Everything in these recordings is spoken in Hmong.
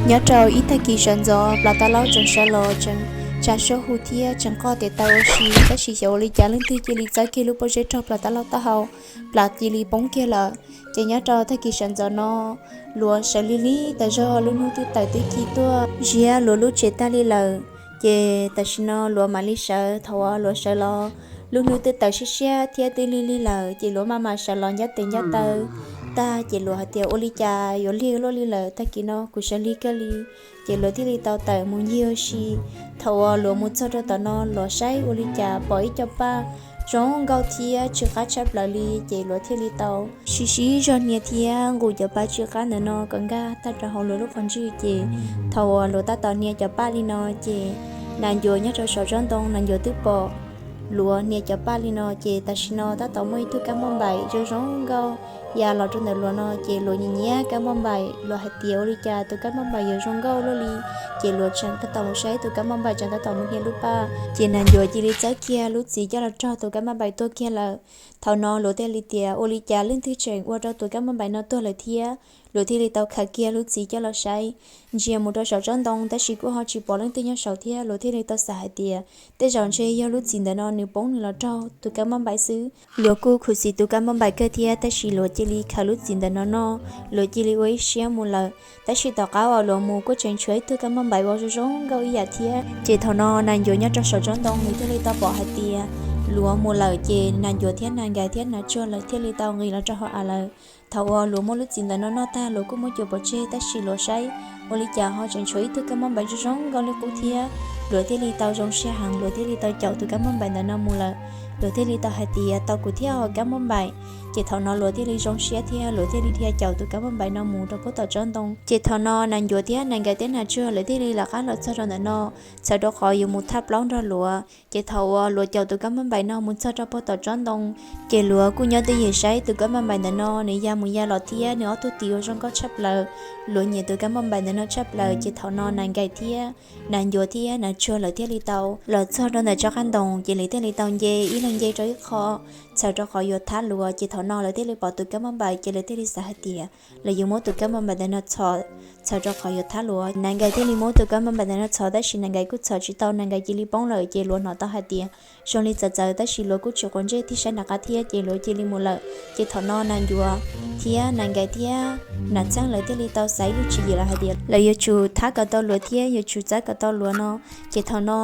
Nyob rau ib tag kis sawv ntxov, plas tab laub tseem sawv los tseem tsa suab hu thiab tseem qoj tes taw ua si, tab sis xyov ua li cas leej twg cia li txawb kiag lub pob zeb raug plas tab laub taub hau, plas cia li poob kiag lawm. Ces nyob rau tag kis sawv ntxov no, luav sawv lig lig tas zog, lub hnub twb tawm twb ci tuaj ziab luav lub tsev tag li lawm. Ces tam sim no luav mam li sawv, thaum uas luav sawv los lub hnub twb tawm siab siab thiab twb lig lig lawm, ces luav maj mam sawv los ncab tes ncab taw tag, ces luav hais tias ua li cas yuav lig luaj li lawm, tag kis no kuv sawv lig kawg li. Ces luav thiaj li tau tawm mus ncig ua si. Thaum uas luav mus txog rau tom no, luav saib ua li cas pom ib co paj zoo nkauj thiab tsw qab tshaj plaws li, ces luav thiaj li tau sib sib zog hnia thiab nqus cov paj tsw qab ntawm no kom nkag tag rau hauv luav lub qhov ntswg. Ces thaum uas luav tab tom hnia cov paj li no, ces nas ncuav nyob rau saum tsob ntoo, nas ncuav twb pom luav hnia cov paj li no, ces tam sim no tab tom muaj ib tug kab npauj npaim zoo zoo nkauj ya los rau ntawm luav no, ces luav nyiam nyiam kab npauj npaim, luav hais tias ua li cas tus kab npauj npaim yuav zoo nkauj luaj li. Ces luav tseem tab tom mus saib tus kab npauj npaim, tseem tab tom mus hnia lub paj, ces nas ncuav cia li txawb kiag lub txiv coj los rog tus kab npauj npaim tuag kiag lawm. Thaum no luav thiaj li tias ua li cas leej twg tseem ua rau tus kab npauj npaim no tuag lawm thiab. Luav thiaj li tau khaws kiag lub txiv coj los saib, ntsia mus rau saum tsob ntoo, tab sis kuj ho tsis pom leej twg nyob saud thiab. Luav thiaj li tau xav hais tias tej zaum ntshe yog lub txiv ntawm no nws poob nws los raug tus kab npauj npaim xwb. Luav kuj khuv xim tus kab npauj npaim kawg thiab, tab sis luav cia li khaws lub txiv ntawm no noj, luav cia li ua ib siab mus lawm. Tab sis tom qab uas luav mus kuj tseem tshuav ib tug kab npauj npaim uas zoo zoo nkauj ib yam thiab. Ces thaum no nas ncuav nyob rau saum tsob ntoo nws thiaj li tau pom hais tias luav mus lawm, ces nas ncuav thiab nas nkais thiab nas tsuag lawv thiaj li tau nqis los rau hauv av lawm. Thaum uas luav muab lub txiv ntawm no noj tag, luav kuj muab cuam pov tseg, tab sis luav saib ua li cas ho tseem tshuav ib tug kab npauj npaim zoo zoo nkauj li qub thiab. Luav thiaj li tau zoo siab heev, luav thiaj li tau caum tus kab npauj npaim ntawm no mus lawm. Luav thiaj li tau hais tias tau kuv thiab os kab npauj npaim. Ces thaum no luav thiaj li zoo siab thiab luav thiaj li dhia caum tus kab npauj npaim no mus rau puag tom tsob ntoo. Ces thaum no nas ncuav thiab nas nkais thiab nas tsuag lawv thiaj li lawv qab los txog rau ntawm no, txhawm rau qhov yuav mus thaj plaub nrog luav. Ces thaum uas luav caum tus kab npauj npaim no mus txog rau puag tom tsob ntoo, ces luav kuj nyob twj ywm saib tus kab npauj npaim ntawm no nws ya mus ya los thiab nws ob tug tis uas zoo nkauj tshaj plaws. Luav nyiam tus kab npauj npaim ntawm no tshaj plaws, ces thaum no nas nkais thiab nas ncuav thiab nas tsuag lawv thiaj li tau los txog rau ntawm tsob qab ntoo, ces lawv thiaj li tau nce ib leeg nce rau ib qho, txhawm rau qhov yuav thab luav. Ces thaum no lawv thiaj li pom tus kab npauj npaim, ces lawv thiaj li xav hais tias lawv yuav muab tus kab npauj npaim ntawm no txhom, txhawm rau qhov yuav thab luav. Nas nkais thiaj li muab tus kab npauj npaim ntawm no txhom, tab sis nas nkais kuj txhom tsis tau, nas nkais cia li poob lawm. Ces luav hnov tau hais tias zoo li txawv txawv, tab sis luav kuj tsis quav ntsej thiab saib nram qab thiab, ces luav cia li mus lawm. Ces thaum no nas ncuav thiab nas nkais thiab nas txheeb lawv thiaj li tau xav ib lub tswv yim lawm hais tias lawv yuav tsum thab kom tau luav thiab yuav tsum txawb kom tau luav no. Ces thaum no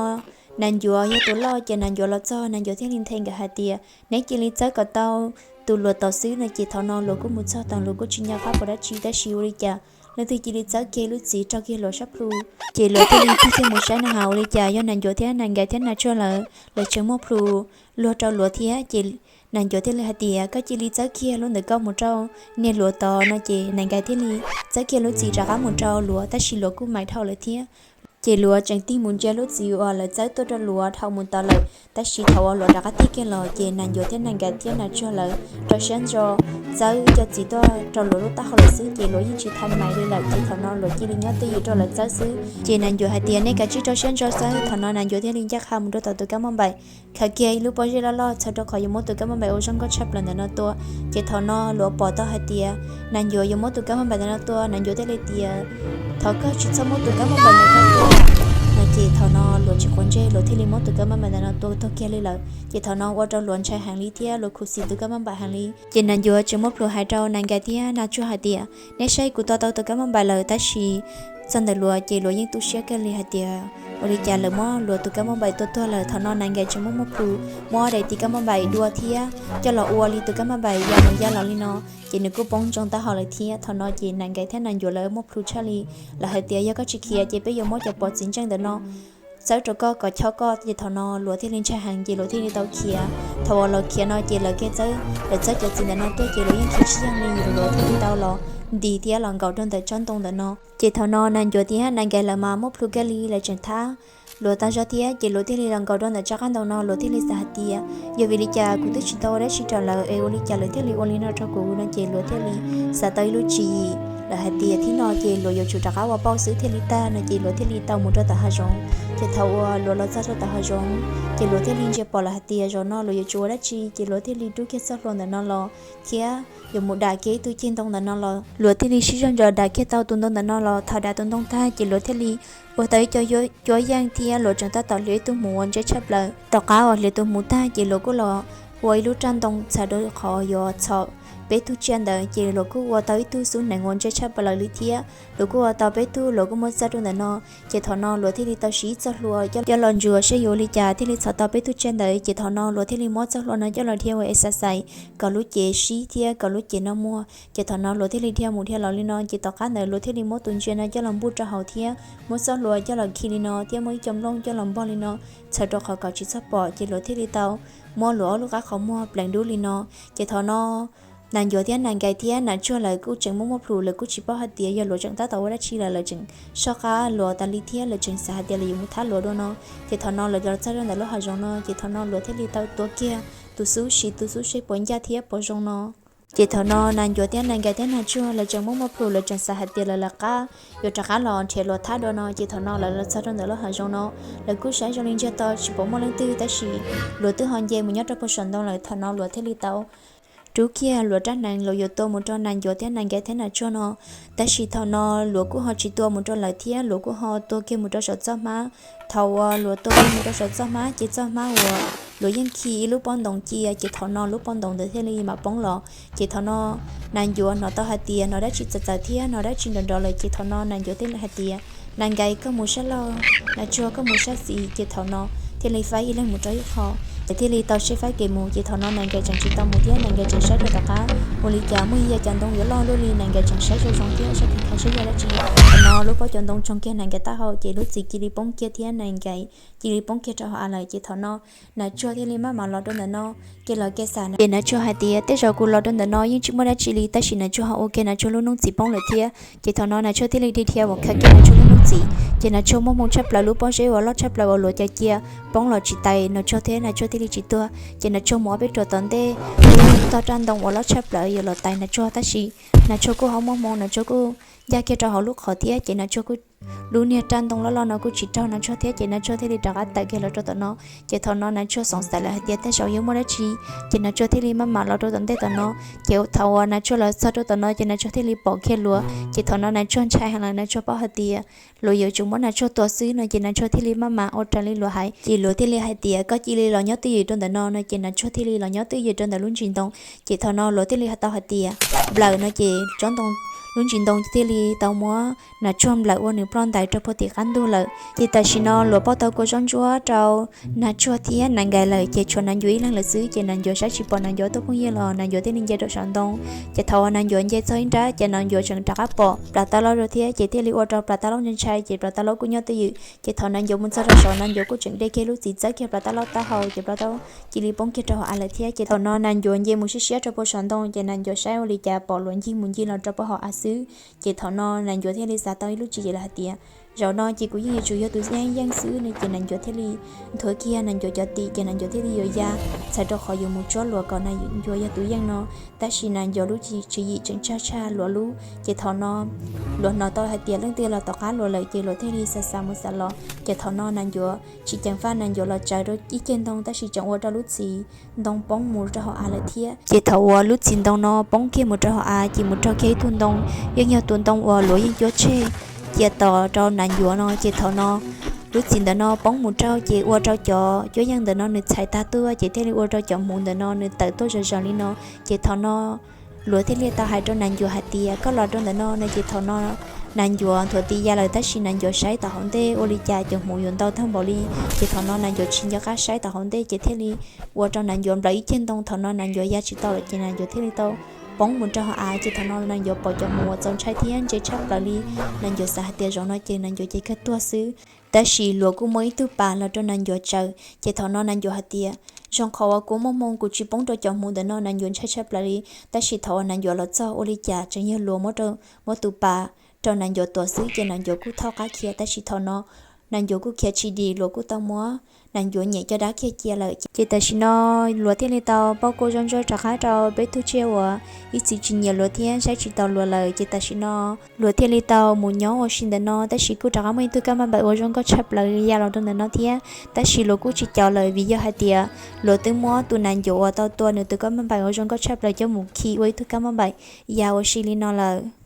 nas ncuav yog tus loj, ces nas ncuav los txog nas ncuav thiaj li nthe nkawd hais tias neb cia li txawb kom tau tus luav tom xwb no. Ces thaum no luav kuj mus txog tod, luav kuj tsis nco qab pom dab tsi, tab sis ua li cas leej twg cia li txawb kiag lub txiv raug kiag luav sab plhu. Ces luav thiaj li tig kiag mus saib na has ua li cas yog nas ncuav thiab nas nkais thiab nas tsuag lawv, lawv tseem muab plhu luag rau luav thiab. Ces nas ncuav thiaj li hais tias koj cia li txawb kiag lub ntawm koj mus rau niag luav tod no. Ces nas nkais thiaj li txawb kiag lub txiv rov qab mus rau luav, tab sis luav kuj maim dhau lawm thiab. Ces luav tseem tig mus ntsia lub txiv uas lawv txawb tuaj rau luav dhau mus tod lawm, tab sis thaum uas luav rov qab tig kiag los, ces nas ncuav thiab nas nkais thiab nas tsuag lawv rau siab ntso txawb ib co txiv tuaj rau luav lub taub hau lawm xwb, ces luav yeej tsis tau maim li lawm. Ces thaum no luav cia li nyob twj ywm rau lawv txawb xwb. Ces nas ncuav hais tias nej kav tsij rau siab ntso txawb. Thaum no nas ncuav thiaj li ncaj qha mus rau tom tus kab npauj npaim, khaws kiag ib lub pob zeb loj loj txhawm rau qhov yuav muab tus kab npauj npaim uas zoo nkauj tshaj plaws ntawm no tua. Ces thaum no luav pom tau hais tias nas ncuav yuav muab tus kab npauj npaim ntawm no tua, nas ncuav thiaj li tias thov koj tsis txhob muab tus kab npauj npaim ntawm no tua no. Ces thaum no luav tsis quav ntsej, luav thiaj li muab tus kab npauj npaim ntawm no tua tuag kiag li lawm. Ces thaum no ua rau luav ntshai heev li thiab luav khuv xim tus kab npauj npaim heev li. Ces nas ncuav tseem muab plhu hais rau nas nkais thiab nas tsuag hais tias nej saib, kuv tua tau tus kab npauj npaim lawm, tab sis txog ntawm luav ces luav yeej tu siab kawg li hais tias ua li cas lawv muab luav tus kab npauj npaim tua tuag lawm. Thaum no nas nkais tseem muab muab plhu, muab daim tiv kab npauj npaim dua thiab coj los ua li tus kab npauj npaim ya mus ya los li no, ces nws kuj poob ntsoog taub hau lawm thiab. Thaum no ces nas nkais thiab nas ncuav lawv muab plhu tshaj li, lawv hais tias yog koj tsis khiav ces peb yuav muab cov pov txiv ntseej ntawm no txawb rau koj kom chob koj. Ces thaum no luav thiaj li ntshai heev, ces luav thiaj li tau khiav. Thaum uas luav khiav no ces lawv kiag txawb, lawv txawb cov txiv ntawm no tuaj ces luav yeej khiav tsis yeej li, luav thiaj li tau los nti thiab los nkaum rau ntawm tsob ntoo ntawm no. Ces thaum no nas ncuav thiab nas nkais lawv mas muab plhu kawg li, lawv tseem thab luav tag zog thiab. Ces luav thiaj li los nkaum rau ntawm tsob qab ntoo no, luav thiaj li xav hais tias yog vim li cas kuv twb tsis tau ua dab tsi rau lawv es ua li cas lawv thiaj li ua li no rau kuv no. Ces luav thiaj li xav tau ib lub tswv yim, lawm hais tias thib no ces luag yuav tsum rov qab ua pauj xwb thiaj li tag no ces luag thiaj li tau mus rau tom hav zoov. Ces thaum uas luag los txog rau tom hav zoov ces luag thiaj li ntsia pom lawm hais tias zaum no luag yuav tsum ua dab tsi ces luag thiaj li rub kiag txoj hlua ntawm no los thiab yuav mus dam kiag ib tug ceg ntoo ntawm no los. Luag thiaj li sib zog ntso dam kiag tau tus ntoo ntawm no los. Thaum dam tus ntoo tag ces luag thiaj li ua tau ib co cuab yeej thiab luag tseem tab tom hliv ib tug hmuv uas ntse tshaj plaws. Tom qab uas hliv tus hmuv tag ces luag kuj los ua ib lub raj ntoo txhais rau qhov yuav txhom peb tug tsiaj ntawd ces luag kuj ua tau ib tug xub hneev uas ntse tshaj plaws li thiab luag kuj ua tau peb tug, luag kuj muab txaj rau ntawm no. Ces thaum no luag thiaj li tau siv ib txoj hlua coj los ntsuas seb yuav ua li cas thiaj li txhom tau peb tug tsiaj ntawd. Ces thaum no luag thiaj li muab txoj hlua no coj los dhia ua exercise kom lub cev sib thiab kom lub cev noj muag. Ces thaum no luag thiaj li dhia mus dhia los li no. Ces tom qab ntawd luag thiaj li muab tus ntsia no coj los npuj rau hauv thiab muab txoj hlua coj los khi li no thiab muab ib co nplooj coj los npog li no txhawm rau qhov kom tsis txhob pom. Ces luag thiaj li tau muab luag ob lub qab qhov muag pleev dub li no. Ces thaum no Nas Ncuav thiab Nas Nkais thiab Nas Tsuag lawv kuj tseem muaj muaj plhus, lawv kuj tsis paub hais tias yog luag tseem tab tom ua dab tsi lawm, lawv tseem soj qab luag tas li thiab lawv tseem xav hais tias lawv yuav mus thab luag dua no. Ces thaum no lawv los txog rau ntawm lub hav zoov no ces thaum no luag thiaj li tau tua kiag tus xub, siv tus xub seb puas ncaj thiab puas zoo no. Ces thaum no Nas Ncuav thiab Nas Nkais thiab Nas Tsuag lawv tseem muaj muaj plhus, lawv tseem xav hais tias lawv lawv qab yuav rov qab los nrhiav luag thab dua no. Ces thaum no lawv los txog rau ntawm lub hav zoov no, lawv kuj saib zoo li ntsiag to tsis pom muaj leej twg, tab sis luag twb ho nce mus nyob rau puag saum ntoo lawm. Thaum no luag thiaj li tau rub kiag luag rab hneev, luag yuav tua mus rau Nas Ncuav thiab Nas Nkais thiab Nas Tsuag no. Tab sis thaum no luag kuj ho tsis tua mus rau lawv thiab, luag kuj ho tua kiag mus rau saum txoj hmab. Thaum uas luag tua kiag mus rau saum txoj hmab ces txoj hmab uas luag yeej khi ib lub pob ntoos cia, ces thaum no lub pob ntoos ntawd thiaj li mam poob los. Ces thaum no Nas Ncuav hnov tau hais tias hnov dab tsi txawv txawv thiab hnov dab tsi nrov nrov lawm, ces thaum no Nas Ncuav thiaj li hais tias, Nas Nkais koj mus sab laug, Nas Tsuag koj mus sab xis. Ces thaum no thiaj li faib ib leeg mus rau ib qho, ces thiaj li tau sib faib kev mus. Ces thaum no Nas Nkais tseem tsis tau mus thiab Nas Nkais tseem saib rau tom qab ua li cas muaj ib yam cov ntoo yuav loj luaj li, Nas Nkais tseem saib zoo zoo thiab saib kiag saib yog dab tsi. Thaum no lub pob cov ntoo tsoo kiag Nas Nkais taub hau ces lub txim cia li poob kiag thiab Nas Nkais cia li poob kiag rau hauv av lawm. Ces thaum no Nas Tsuag thiaj li maj mam los rau ntawm no, kev los kev xav ces Nas Tsuag hais tias tej zaum kuv los rau ntawm no yeej tsis muaj dab tsi li, tab sis Nas Tsuag ho ua kiag Nas Tsuag lub noob txim poob lawm thiab. Ces thaum no Nas Tsuag thiaj li dhia dhia uas khaws kiag Nas Tsuag lub noob txim, ces Nas Tsuag muaj hmoo tshaj plaws, lub pob zeb uas loj tshaj plaws uas luag cav cia poob los tsis tais Nas Tsuag thiab Nas Tsuag thiaj li tsis tuag. Ces Nas Tsuag mus ob peb ruam tom ntej, tog raj ntoo uas loj tshaj plaws yuav los tais Nas Tsuag, tab sis Nas Tsuag kuj ho muaj hmoo, Nas Tsuag kuj ncaj kiag rau hauv lub qhov thiab, ces Nas Tsuag kuj lub niag raj ntoo loj loj no kuj tsis raug Nas Tsuag thiab. Ces Nas Tsuag thiaj li rov qab tawm kiag los rau tom no. Ces thaum no Nas Tsuag xoom xaiv lawm hais tias tej zaum yuav muaj dab tsi, ces Nas Tsuag thiaj li maj mam los rau tom ntej tom no. Ces thaum uas Nas Tsuag los txog rau tom no ces Nas Tsuag thiaj li pom kiag luag. Ces thaum no Nas Tsuag ntshai heev lawm, Nas Tsuag paub hais tias luag yuav tsum muab Nas Tsuag tua xwb no, ces Nas Tsuag thiaj li maj mam ua raws li luag hais. Ces luag thiaj li hais tias koj cia li los nyob twj ywm rau ntawm no no, ces Nas Tsuag thiaj li los nyob twj ywm rau ntawm lub ntsis ntoo. Ces thaum no luag thiaj li hais tau hais tias nplawm no, ces tsob ntoo, lub ntsis ntoo thiaj li tau muab Nas Tsuag nplawm ua nws ploj ntais rau puag tim qab ntug lawm. Ces tam sim no luag pauj tau kua zaub ntsuab rau Nas Tsuag thiab Nas Nkais lawm, ces tshuav Nas Ncuav ib leeg lawm xwb. Ces Nas Ncuav saib tsis pom Nas Ncuav tus phooj ywg los Nas Ncuav thiaj li nce rau saum ntoo. Ces thaum uas Nas Ncuav nce txog ib nrab ces Nas Ncuav tseem rov qab pom Plas Tab Laub rau thiab, ces thiaj li ua rau Plas Tab Laub ntshai ntshai, ces Plas Tab Laub kuj nyob twj ywm. Ces thaum Nas Ncuav mus txog rau saud Nas Ncuav kuj tseem de kiag lub txim txawb kiag Plas Tab Laub taub hau, ces Plas Tab Laub cia li poob kiag rau hauv av lawm thiab. Ces thaum no Nas Ncuav nce mus siab siab rau puag saum ntoo, ces Nas Ncuav saib ua li cas pom luag ncig mus ncig los rau puag hauv av xwb. Ces thaum no Nas Ncuav thiaj li xav tau ib lub tswv yim lawm hais tias zaum no ces kuv yeej yuav tsum yog tus yeej yeej xwb no, ces Nas Ncuav thiaj li nthuav kiag Nas Ncuav cov tim, ces Nas Ncuav thiaj li yuav ya txhais rau qhov yuav mus tsuab luag kom Nas Ncuav yog tus yeej no. Tab sis Nas Ncuav lub tswv yim tseem tsag tshaj luag lub. Ces thaum no luag hnov tau hais tias leej twg los tom qab luag lawm, ces luag thiaj li xav xav mus xav los. Ces thaum no Nas Ncuav tsis ceev faj, Nas Ncuav los tsawv rau ib ceg ntoo, tab sis tseem ua rau lub txim ntoo poob mus rau hauv av lawm thiab. Ces thaum uas lub txim ntoo no poob kiag mus rau hauv av, ces mus raug kiag ib tug ntoo, yeej yog tus ntoo uas luag yeej cuab tseg cia tos rau Nas Ncuav no. Ces thaum no lub txim ntawm no poob mus raug, ces ua rau cov cuab yeej ntawm no nws txhais tag tuaj, ces thiaj li ua rau cov hmuv ntawm no nws tawm tuaj zom zaws li no. Ces thaum no luag thiaj li tau hais rau Nas Ncuav hais tias koj los rau ntawm no no. Ces thaum no Nas Ncuav nthuav tis ya lawm, tab sis Nas Ncuav saib tom hauv ntej ua li cas cov hmuv yuav ntau tag npaum li. Ces thaum no Nas Ncuav tsis nco qab saib tom hauv ntej, ces thiaj li ua rau Nas Ncuav nplawm ib ceg ntoo. Thaum no Nas Ncuav ya tsis tau lawm, ces Nas Ncuav thiaj li tau poob mus rau hauv av. Ces thaum no Nas Ncuav pom cov hmuv uas txaus ntshai thiab ntse tshaj plaws li, Nas Ncuav xav hais tias zaum no ces Nas Ncuav ces kawg tuag xwb. Tab sis luag kuj muaj ib tug pas los rau Nas Ncuav tsaws. Ces thaum no Nas Ncuav hais tias zoo qhov uas kuv muaj hmoo kuv tsis poob rau cov hmuv ntawm no, Nas Ncuav ntshai tshaj plaws li. Tab sis thaum uas Nas Ncuav los txog ua li cas tseem yog luag muab rau, muab tus pas rau Nas Ncuav tuav xwb, ces Nas Ncuav kuj thaub qab khiav. Tab sis thaum no Nas Ncuav kuj khiav tsis dim, Luav kuj tau muab Nas Ncuav nyem caj dab kiag cia lawm. Ces tam sim no Luav thiaj li tau pauj kuab zoj ntsoj rov qab rau peb tug tsiaj uas ib txwm tsis nyiam Luav thiab saib tsis taus Luav lawm. Ces tam sim no Luav thiaj li tau mus nyob ua si ntawm no, tab sis kuj rov qab muaj ib tug kab npauj npaim uas zoo nkauj tshaj plaws ya los rau ntawm no thiab. Tab sis Luav kuj tsis caum lawm vim yog hais tias Luav twb muab tus Nas Ncuav uas tau tua nws tus kab npauj npaim uas zoo nkauj tshaj plaws coj mus khi ua ib tug kab npauj npaim ya ua si li no lawm.